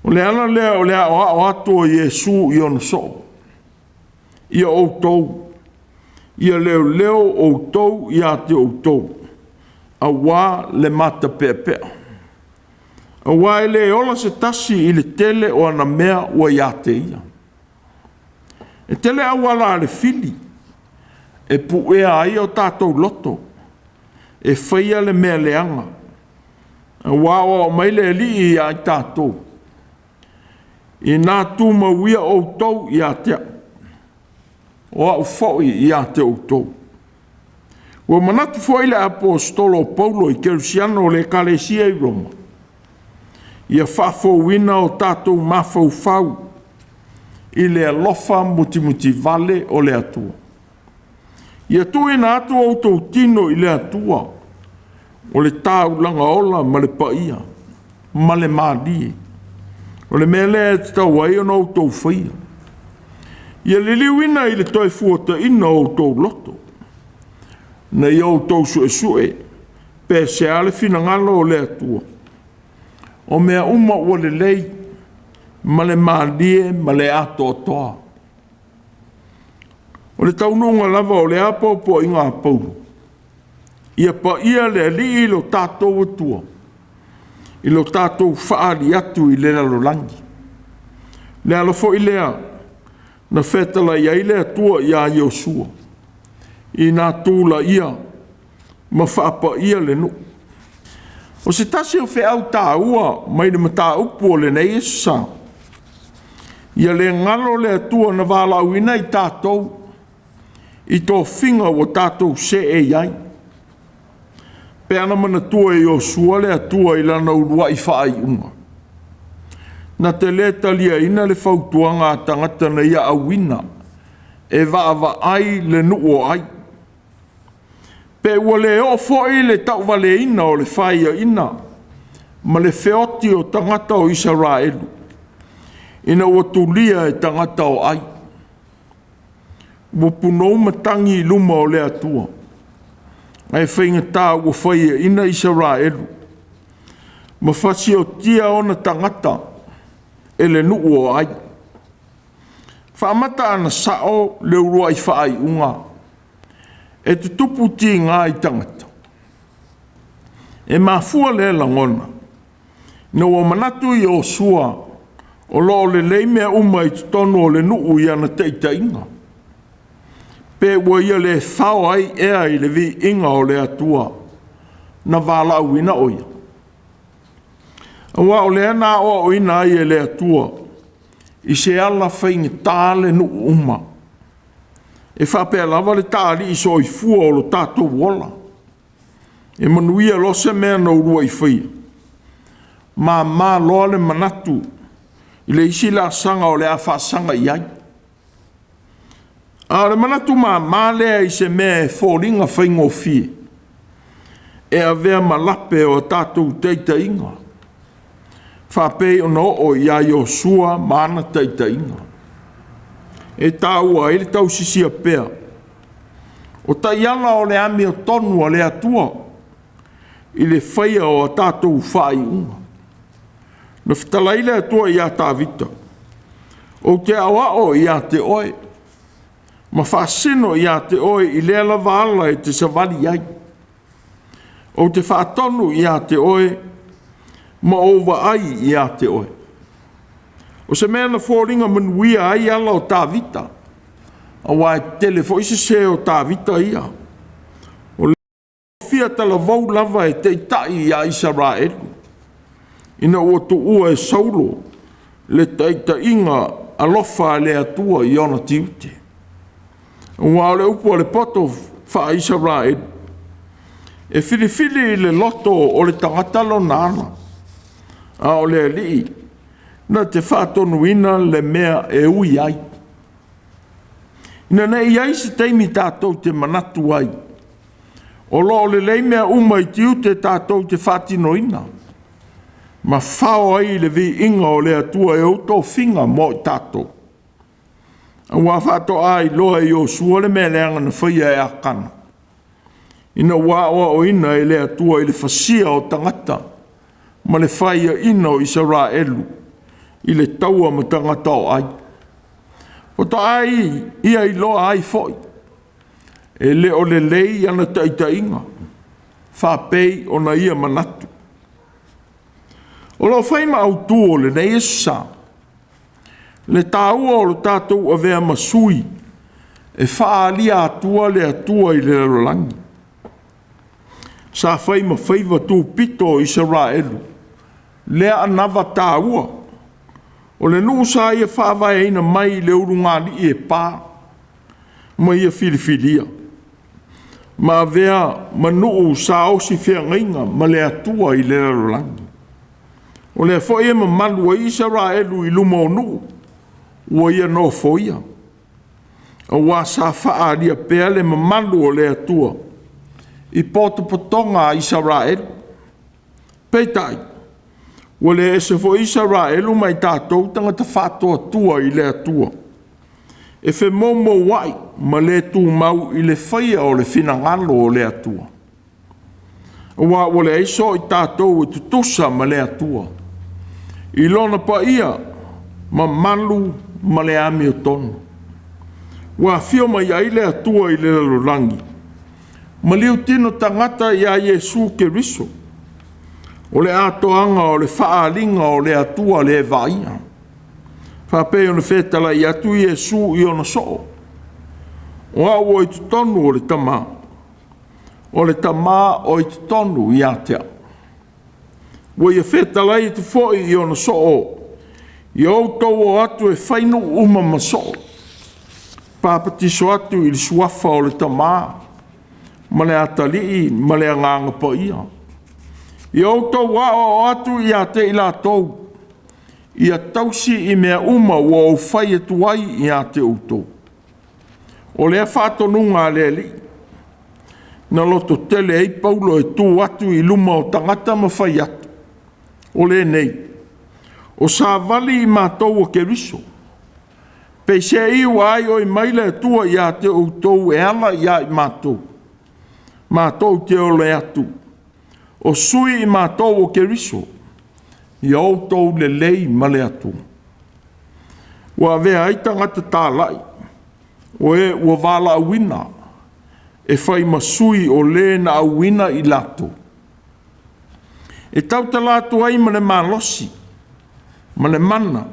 Speaker 1: O le ala lea o le aoao atu o Iesu i ona soo, ia outou, ia leoleo outou ia te outou, auā le matapeapea. Auā e le ola se tasi i le tele o ana mea ua ia te ia. E tele auala a le fili e puea ai o tatou loto, e faia le mea leaga, auā o mai le Alii ia i tatou, ina tumauia outou ia te au, o au foi ia te outou. Ua manatu foi le aposetolo o Paulo i Kerisiano o le Ekalesia i Roma, ia faafouina o tatou mafaufau i le alofa mutimutivale o le Atua. Ia tuuina atu outou tino i le Atua, o le taulaga ola ma le paia ma le malie. O le mea lea e tatau ai ona outou faia. Ia liliuina i le toe fuataina o outou loto, ina ia outou suesue pe se a le finagalo o le Atua, o mea uma ua lelei ma le malie ma le atoatoa. O le taunuuga lava o le apoapoaiga a Paulo, ia paia le Alii lo tatou Atua, i lo tatou faaali atu i le lalolagi. Le ala foi lea na fetalai ai le Atua ia Iosua, ina tulaia ma faapaia le nuu. O se tasi o feau tāua mai le mataupu o lenei aso sa, ia le galo le Atua na valaauina i tatou i tofiga ua tatou see i ai. Pe ana manatua e Iosua le Atua i lana uluai faaiuga, na te le taliaina le fautuaga a tagata na ia auina e vaavaai le nuu o Ai. Pe ua le oo foi le tauvaleina o le faiaina ma le feoti o tagata o Isaraelu, ina ua tulia e tagata o Ai. Ua punou matagi i luma o le Atua, ae faigata ua faiaina Isaraelu ma fasiotia ona tagata e le nuu o Ai. Faamata ana sao le uluai faaiuga, e tutupu tiga i tagata. E mafua lea lagona, ina ua manatu Iosua o lo o lelei mea uma i totonu o le nuu i ana taitaiga. Pe ua ia le fao ai ea i le viiga o le Atua na valaauina o ia. Aua o lea na aoaoina ai e le Atua i se ala faigata le nuu uma. E faapea lava le taalii soifua o lo tatou ola. E manuia loa se mea na uluai faia. Māmā loa le manatu i le isi laasaga o le a faasaga i ai. A o le manatu māmā lea i se mea e foliga faigofie, e avea ma lape o a tatou taitaiga, faapei ona oo ia Iosua ma ana taitaiga. E taua ai le tausisia pea o taiala o le amiotonu a le Atua i le faia o a tatou faaiuga. Na fetalai le Atua ia Tavita, ou te aoao ia te oe, ma faasino ia te oe i lea lava ala e te savali ai. Ou te faatonu ia te oe, ma ou vaai ia te oe. O se mea na foliga manuia ai ala o Tavita, aua e tele foi sesē o Tavita ia. O le fia talavou lava e taitai ia Isaraelu, ina ua tuua e Saulo le taitaiga alofa a le Atua i ona tiute. Aua o le upu a le poto faa-Isaraelu, e filifili i le loto o le tagata lona ala, a o le Alii na te faatonuina le mea e ui ai. Ina ne i ai se taimi tatou te manatu ai, o lo o lelei mea uma i tiute tatou te faatinoina, ma fao ai le viiga o le Atua e ou tofiga mo i tatou. Aua faatoa iloa e Iosua le mea leaga na faia e Akana, ina ua aoaoina e le Atua i le fasia o tagata ma le faiaina o Isaraelu i le taua ma tagata o Ai. Faatoa ia iloa ai foi, e le o lelei ana taitaiga, faapei ona ia manatu. O lo o fai ma autu o lenei aso sa, le taua o lo tatou avea ma sui e faaalia atua le Atua i le lalolagi. Sa fai ma faiva tupito o Isaraelu, lea anava taua. O le nuu sa ia faavaeina mai i le ulugalii e pa, ma ia filifilia, ma avea ma nuu sa osi feagaiga ma le Atua i le lalolagi. O lea foi e mamalu ai Isaraelu i luma o nuu ua ia nofoia, aua sa faaalia pea le mamalu o le Atua i potopotoga a Isaraelu. Peitai, ua le ese foi Isaraelu ma i tatou tagata faatuatua i le Atua, e femoumouai ma le tumau i le faia o le finagalo o le Atua. Aua ua leai so i tatou e tutusa ma le Atua, i lona paia, mamalu ma le amiotonu. Ua afio mai ai le Atua i le lalolagi, ma liutino tagata ia Iesu Keriso, o le atoaga o le faaaliga o le Atua le vaaia. Faapei ona fetalai atu Iesu i ona soo, o au o i totonu o le Tama, o le Tama o i totonu ia te au. Ua ia fetalai atu foi i ona soo, ia outou o atu e fai nuu uma ma soo, papatiso atu i le suafa o le Tama, ma le Atalii ma le Agaga Paia. Ia outou aoao atu ia te i latou, ia tausi i mea uma ua ou fai atu ai ia te outou. O lea faatonuga a le Alii, na loto tele ai Paulo e tu atu i luma o tagata ma fai atu, o lenei, o savali i matou o Keriso, peisei ua aioi mai le Atua ia te outou e ala ia i matou, matou te ole atu, o sui i matou o Keriso, ia outou lelei ma le Atua. Ua avea ai tagata talai, o e ua valaauina, e fai ma sui o le na auina i latou. E tautala atu ai ma le malosi, ma le mana,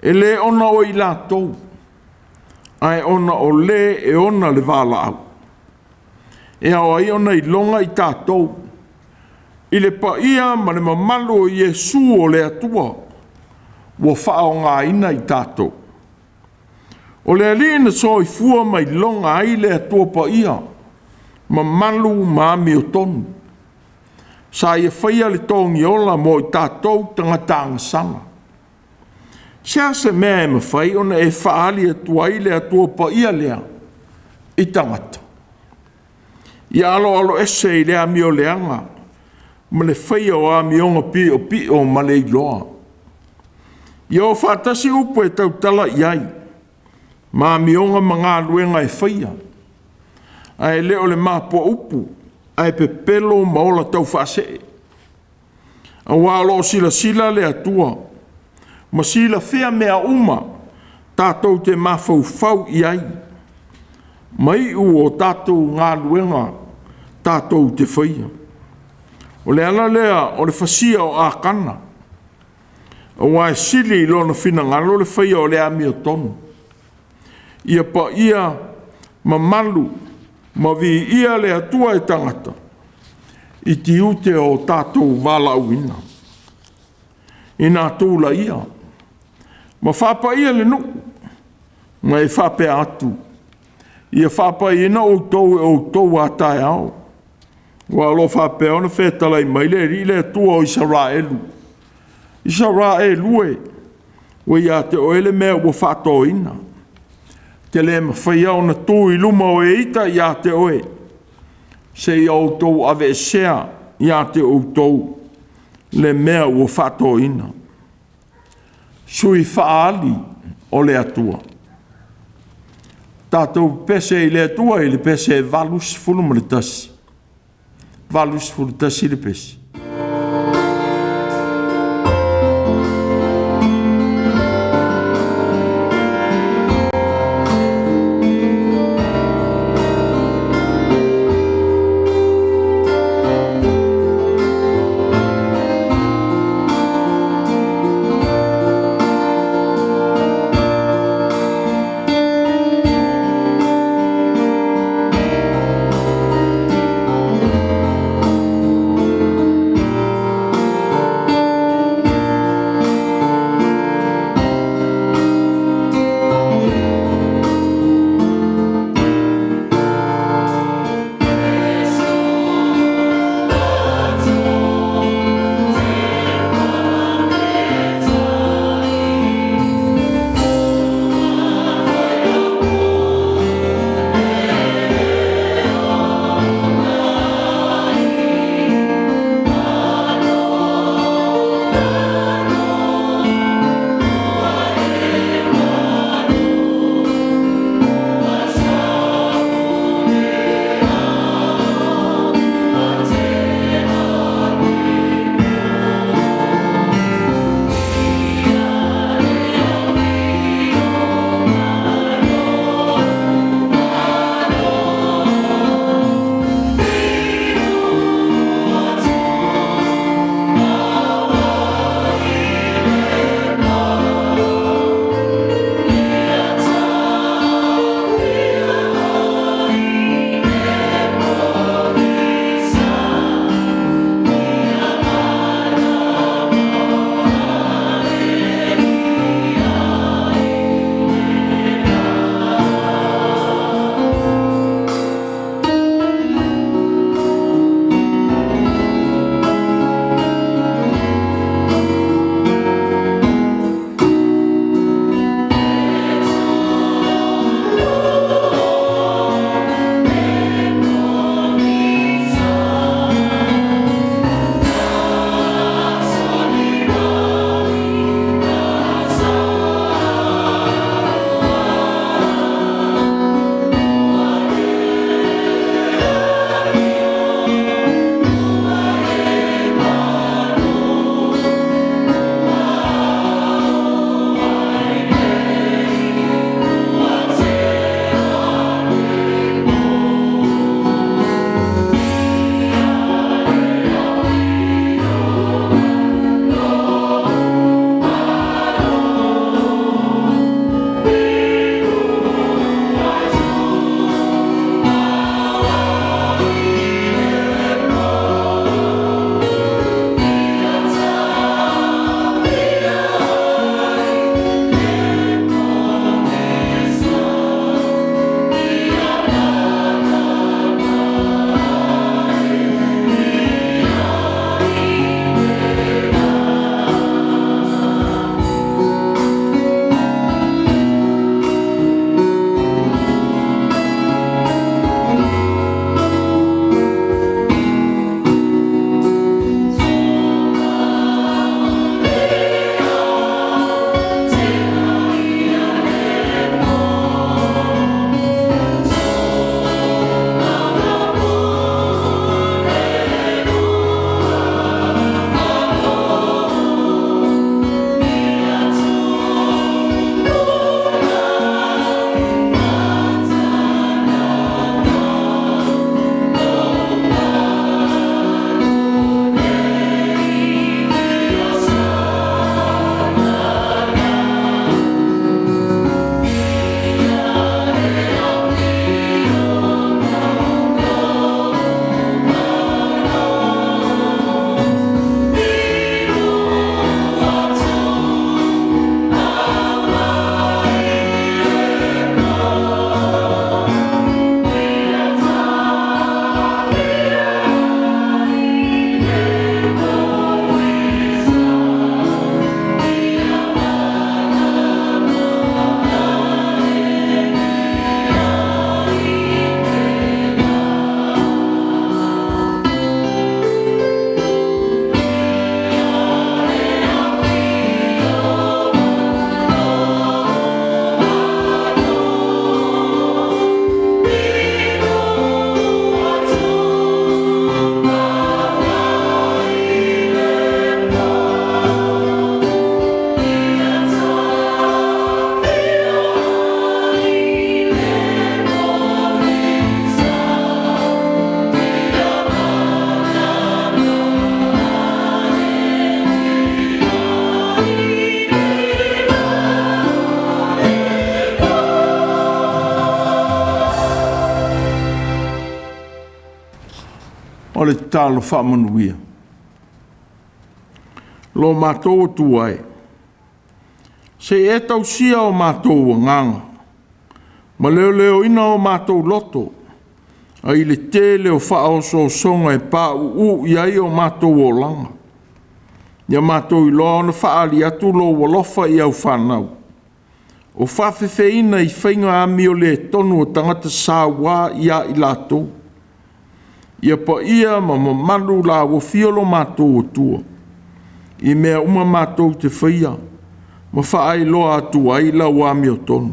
Speaker 1: e le ona o i latou, ae ona o le e ona le valaau. E ao ai ona iloga i tatou, i le paia ma le mamalu o Iesu o le Atua, ua faaaogaina i tatou. O le Alii na soifua ma iloga ai le Atua paia, mamalu ma amiotonu. Sa ia faia le togiola mo i tatou tagata agasala. Se a se mea e mafai ona e faaali atu ai le Atua Paia lea i tagata? Ia aloaloese i le amioleaga ma le faia o amioga piopio ma le iloa. Ia o faatasi upu e tautala i ai, ma amioga ma galuega e faia, ae le o le mapoa upu, ae pepelo ma ola taufaasee. Aua o lo o silasila le Atua ma silafia mea uma tatou te mafaufau i ai, ma iu o tatou galuega tatou te faia. O le ala lea o le fasia o Akana, aua e sili i lona finagalo le faia o le amiotonu. Ia paia mamalu ma viia le Atua e tagata i tiute o tatou valaauina. Ina tulaia ma faapaia le nuu, ma e faapea atu, ia faapaiaina outou e outou a taeao, aua o lo o faapea ona fetalai mai le Alii le Atua o Isaraelu, Isaraelu e, ua ia te oe le mea ua faatoina, e te le mafaia ona tu i luma o e ita ia te oe, seia outou aveesea ia te outou le mea ua faatoina. Sui faaali o le Atua. Tatou pese i le Atua i le pese 81, 81 le pese. O le tatalo faamanuia. Lo matou Atua e, se i e tausia o matou agaga, ma leoleoina o matou loto, ai le tele o faaosoosoga e pauu i ai o matou olaga, ia matou iloa ona faaali atu lou alofa i au fanau, o faafefeina i faiga amioletonu a tagata sauā ia i latou. Ia paia ma mamalu lauofia lo matou Atua, i mea uma matou te faia, ma faailoa atu ai lau amiotonu.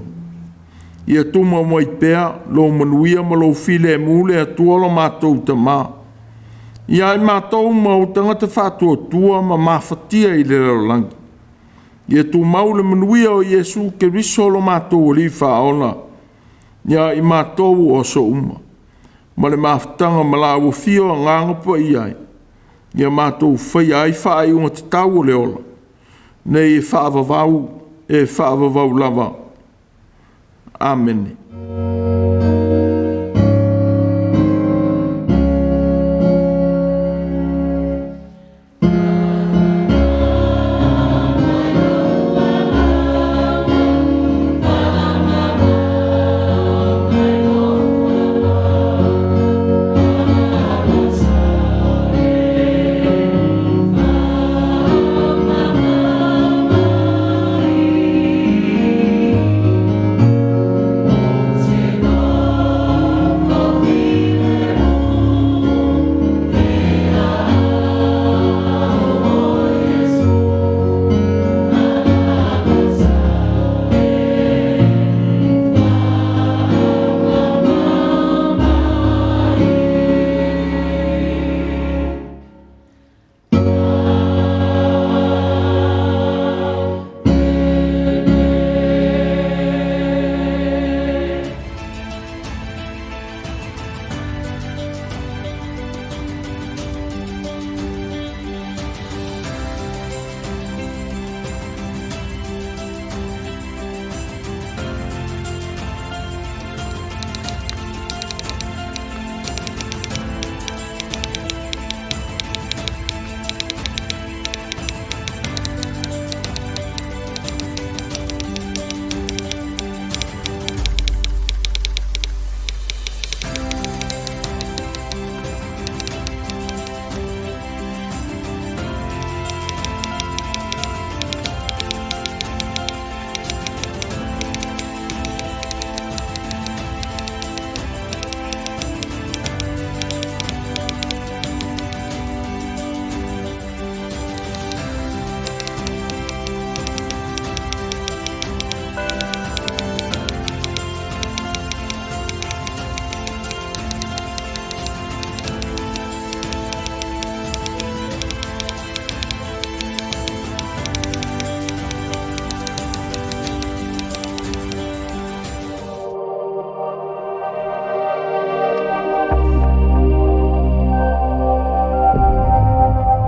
Speaker 1: Ia tumau mai pea lou manuia ma lou filemu le Atua lo matou Tama, ia i matou ma ou tagata faatuatua ma mafatia i le lalolagi. Ia tumau le manuia o Iesu Keriso lo matou Alii Faaola, ia i matou o aso uma, ma le mafutaga ma lauofia o Agaga Paia ai, ia matou faia ai faaiuga tatau o le ola, nei e faavavau e faavavau lava. Amene.